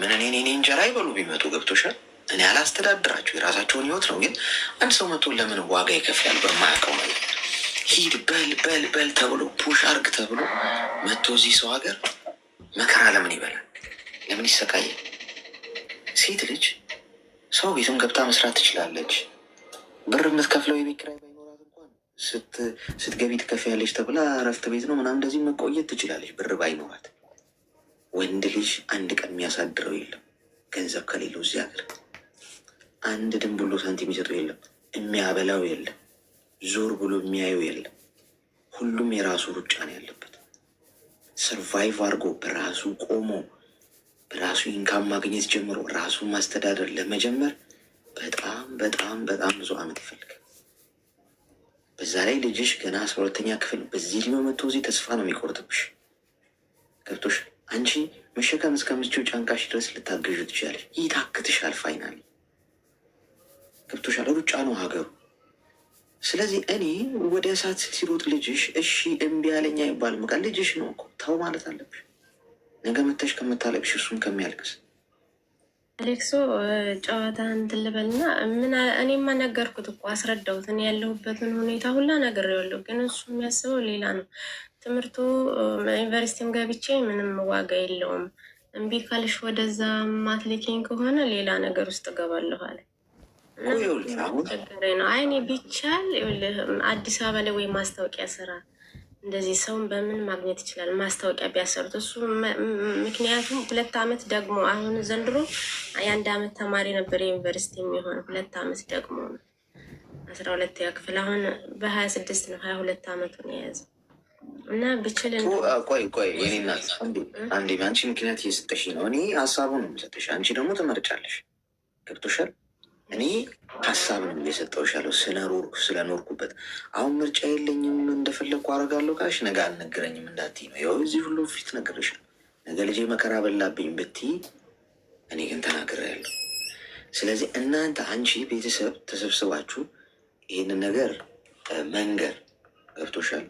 ምን እኔ እንጀራ ይበሉ ቢመጡ ገብቶሻል። እኔ አላስተዳድራቸው፣ የራሳቸውን ህይወት ነው። ግን አንድ ሰው መቶ ለምን ዋጋ ይከፍላል? በማያውቀው ነገር ሂድ በል በል በል ተብሎ፣ push አርግ ተብሎ መቶ እዚህ ሰው ሀገር መከራ ለምን ይበላል? ለምን ይሰቃያል? ሴት ልጅ ሰው ቤትም ገብታ መስራት ትችላለች። ብር የምትከፍለው የቤት ኪራይ ባይኖራት እንኳን ስትገቢ ትከፍያለች ተብላ እረፍት ቤት ነው ምናምን እንደዚህ መቆየት ትችላለች፣ ብር ባይኖራት። ወንድ ልጅ አንድ ቀን የሚያሳድረው የለም ገንዘብ ከሌለው። እዚህ ሀገር አንድ ድንቡሎ ሳንቲም የሚሰጠው የለም፣ የሚያበላው የለም፣ ዞር ብሎ የሚያየው የለም። ሁሉም የራሱ ሩጫ ነው ያለበት። Survive አድርጎ በራሱ ቆሞ በራሱ income ማግኘት ጀምሮ ራሱን ማስተዳደር ለመጀመር በጣም በጣም በጣም ብዙ ዓመት ይፈልጋል። በዛ ላይ ልጅሽ ገና 12ኛ ክፍል፣ በዚህ እድሜው መጥቶ እዚህ ተስፋ ነው የሚቆርጥብሽ። ገብቶሽ አንቺ መሸከም እስከምትችይው ጫንቃሽ ድረስ ልታገዥ ትችላለሽ። ይታክትሻል። Finally ገብቶሻል። ሩጫ ነው ሀገሩ። ስለዚህ እኔ ወደ እሳት ሲሮጥ ልጅሽ እሺ እምቢ አለኝ አይባልም። በቃ ልጅሽ ነው እኮ፣ ተው ማለት አለብሽ። ነገ መተሽ ከምታለቅሽ እሱም ከሚያልቅስ። አሌክሶ፣ ጨዋታ እንትን ልበልና ምን፣ እኔማ ነገርኩት እኮ፣ አስረዳሁት። እኔ ያለሁበትን ሁኔታ ሁላ ነግሬዋለሁ። ግን እሱ የሚያስበው ሌላ ነው። ትምህርቱ ዩኒቨርሲቲም ገብቼ ምንም ዋጋ የለውም። እምቢ ካልሽ፣ ወደዛ ማትልኪኝ ከሆነ ሌላ ነገር ውስጥ እገባለሁ አለ። ቸገረኝ ነው። አይ እኔ ቢቻል አዲስ አበባ ላይ ወይ ማስታወቂያ ስራ እንደዚህ ሰውን በምን ማግኘት ይችላል? ማስታወቂያ ቢያሰሩት እሱ፣ ምክንያቱም 2 አመት ደግሞ አሁን ዘንድሮ የአንድ አመት ተማሪ ነበር የዩኒቨርሲቲ የሚሆን፣ 2 አመት ደግሞ ነው 12ኛ ክፍል፣ አሁን በ26 ነው 22 አመቱን የያዘው እና ብችል ቆይ ቆይ የኔ እናት፣ አንዴ፣ አንቺ ምክንያት እየሰጠሽ ነው። እኔ ሀሳቡን ነው የምሰጠሽ፣ አንቺ ደግሞ ትመርጫለሽ። ገብቶሻል? እኔ ሀሳብ ነው እየሰጠሁሽ ያለው ስለኖርኩበት። አሁን ምርጫ የለኝም እንደፈለግኩ አደርጋለሁ ካልሽ ነገ አልነገረኝም እንዳትዪ ነው። ያው እዚህ ሁሉ ፊት ነግሬሻለሁ። ነገ ልጄ መከራ በላብኝ ብትዪ እኔ ግን ተናግሬያለሁ። ስለዚህ እናንተ አንቺ ቤተሰብ ተሰብስባችሁ ይህንን ነገር መንገር፣ ገብቶሻል።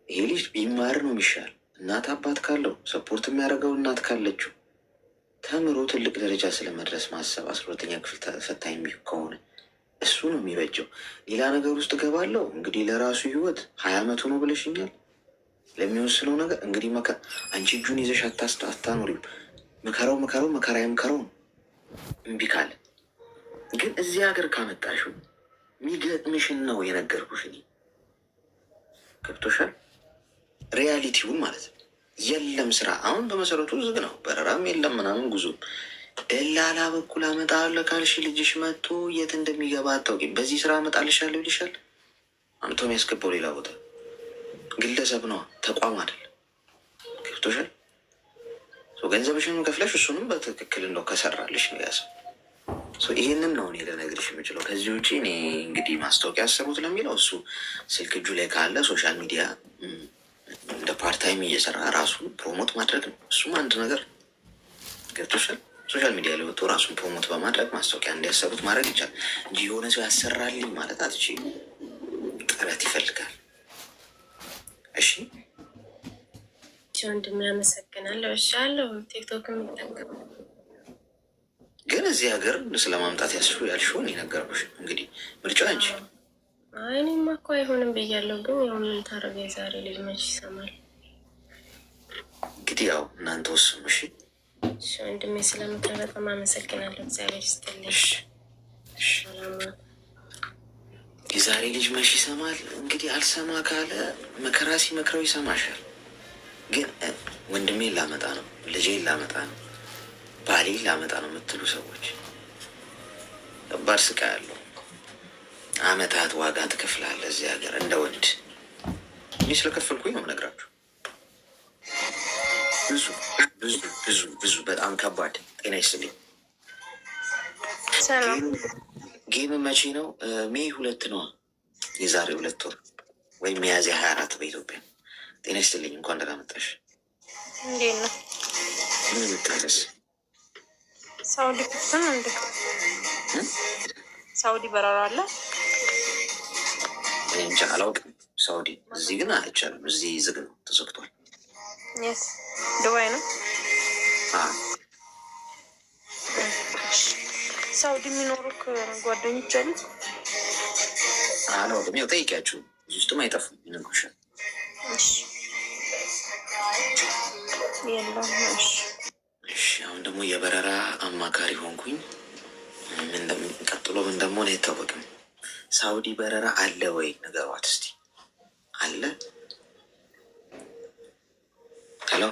ይሄ ልጅ ቢማር ነው የሚሻል። እናት አባት ካለው፣ support የሚያደርገው እናት ካለችው፣ ተምሮ ትልቅ ደረጃ ስለመድረስ ማሰብ፣ 12ኛ ክፍል ተፈታኝ ከሆነ እሱ ነው የሚበጀው። ሌላ ነገር ውስጥ እገባለሁ እንግዲህ ለራሱ ህይወት 20 ዓመቱ ነው ብለሽኛል። ለሚወስነው ነገር እንግዲህ አንቺ እጁን ይዘሽ አታኖሪም። ምከረው ምከረው መከራ ይምከረው ነው እምቢ ካለ። ግን እዚህ ሀገር ካመጣሽው የሚገጥምሽን ነው የነገርኩሽ እኔ። ገብቶሻል? Reality ውን ማለት ነው። የለም ስራ አሁን በመሰረቱ ዝግ ነው። በረራም የለም ምናምን ጉዞ ደላላ በኩል አመጣለሁ ካልሽ ልጅሽ መጥቶ የት እንደሚገባ አታውቂም። በዚህ ስራ አመጣልሻለሁ ይልሻል። አምጥቶ የሚያስገባው ሌላ ቦታ፣ ግለሰብ ነዋ፣ ተቋም አይደለም። ገብቶሻል? ገንዘብሽንም ከፍለሽ እሱንም በትክክል እንደው ከሰራልሽ ነው ያሰው። ይህንን ነው እኔ ልነግርሽ የምችለው። ከዚህ ውጭ እኔ እንግዲህ ማስታወቂያ ያሰሩት ለሚለው እሱ ስልክ እጁ ላይ ካለ social media እንደ part time እየሰራ ራሱን promote ማድረግ ነው። እሱም አንድ ነገር፣ ገብቶሻል። Social media ላይ ወጥቶ ራሱን promote በማድረግ ማስታወቂያ እንዲያሰሩት ማድረግ ይቻላል እንጂ የሆነ ሰው ያሰራልኝ ማለት አትችይም። ጥረት ይፈልጋል። እሺ። ወንድሜ አመሰግናለሁ። እሺ አለው፣ ቲክቶክ የሚጠቀም ግን እዚህ ሀገር ስለማምጣት ያልሽውን የነገርኩሽ፣ እንግዲህ ምርጫ አንቺ። አይ እኔማ እኮ አይሆንም ብያለሁ። ግን ያው ምን ታደርገ፣ የዛሬ ልጅ መች ይሰማል። እንግዲህ ያው እናንተ ወስኑ። እሺ። እሺ ወንድሜ፣ ስለምክር በጣም አመሰግናለሁ። እግዚአብሔር ይስጥልኝ። ሰላም። የዛሬ ልጅ መች ይሰማል? እንግዲህ አልሰማ ካለ መከራ ሲመክረው ይሰማሻል። ግን ወንድሜን ላመጣ ነው፣ ልጄን ላመጣ ነው፣ ባሌን ላመጣ ነው የምትሉ ሰዎች ከባድ ስቃይ አለው። አመታት ዋጋ ትከፍላለህ እዚህ ሀገር እንደ ወንድ። እኔ ስለከፈልኩኝ ነው የምነግራችሁ። ብዙ ብዙ ብዙ ብዙ በጣም ከባድ። ጤና ይስጥልኝ። ሰላም። Game መቼ ነው? May 2 ነዋ። የዛሬ 2 ወር ወይም ሚያዝያ 24 በኢትዮጵያ። ጤና ይስጥልኝ። እንኳን ደህና መጣሽ። እንዴት ነው? ምን የምታለስ? ሳውዲ ክፍት ነው እንዴ? ሳውዲ በረራ አለ? እኔ እንጃ አላውቅም። ሳውዲ እዚህ ግን አይቻልም። እዚህ ዝግ ነው፣ ተዘግቷል። Yes፣ ዱባይ ነው። ሳውዲ የሚኖሩ ጓደኞች አሉ። አላውቅም። ያው ጠይቂያችሁ እዚህ ውስጥም አይጠፉም፣ ይነግሩሻል። እሺ የለም። እሺ። እሺ፣ አሁን ደግሞ የበረራ አማካሪ ሆንኩኝ። ቀጥሎ ምን ደግሞ አይታወቅም። ሳውዲ በረራ አለ ወይ ንገሯት እስቲ። አለ? Hello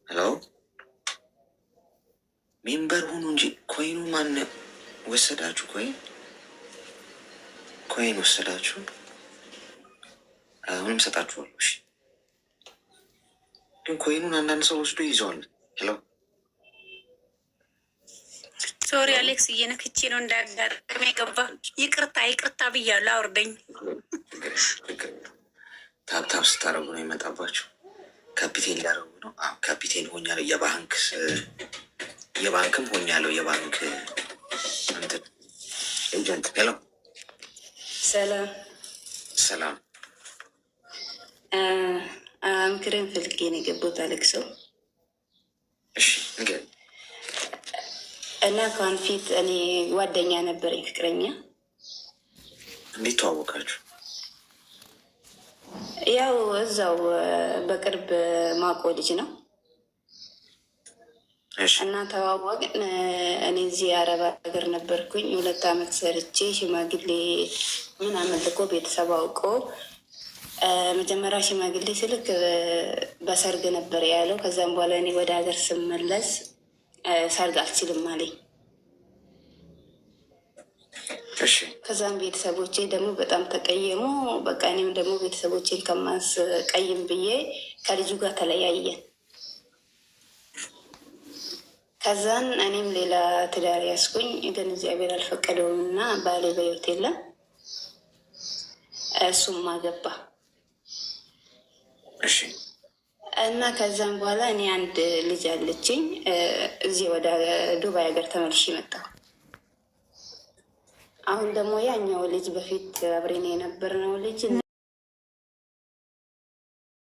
hello፣ member ሁኑ እንጂ coin ኡ ማን ወሰዳችሁ? Coin ወሰዳችሁ? አሁንም ሰጣችኋለሁ። እሺ፣ ግን coin ኡን አንዳንድ ሰው ወስዶ ይዘዋል። Hello። Sorry አሌክስ፣ እየነክቼ ነው እንዳጋጣሚ የገባ። ይቅርታ ይቅርታ ብያለሁ። አውርደኝ። Tap tap ስታደርጉ ነው የመጣባችሁ። ካፒቴን ሊያደርጉ ነው። አዎ ካፒቴን ሆኛለሁ። የባንክም ሆኛለሁ። የባንክ እንትን agent። Hello። ሰላም። ሰላም። ምክርን ፈልጌ ነው የገባሁት አሌክሶ። እሺ ንገሪኝ። እና ከአሁን ፊት እኔ ጓደኛ ነበረኝ፣ ፍቅረኛ። እንዴት ተዋወቃችሁ? ያው እዛው በቅርብ ማቆ ልጅ ነው። እና ተዋወቅን። እኔ እዚህ አረብ ሀገር ነበርኩኝ። 2 አመት ሰርቼ ሽማግሌ ምናምን ልኮ ቤተሰብ አውቆ መጀመሪያ ሽማግሌ ስልክ በሰርግ ነበር ያለው። ከዛም በኋላ እኔ ወደ ሀገር ስመለስ ሰርግ አልችልም አለኝ። ከዛም ቤተሰቦቼ ደግሞ በጣም ተቀየሙ። በቃ እኔም ደግሞ ቤተሰቦቼን ከማስቀይም ብዬ ከልጁ ጋር ተለያየን። ከዛን እኔም ሌላ ትዳር ያስኩኝ፣ ግን እግዚአብሔር አልፈቀደውም እና ባሌ በሕይወት የለም፣ እሱም አገባ። እና ከዛም በኋላ እኔ አንድ ልጅ አለችኝ። እዚህ ወደ ዱባይ ሀገር ተመልሼ መጣሁ። አሁን ደግሞ ያኛው ልጅ በፊት አብሬን የነበርነው ልጅ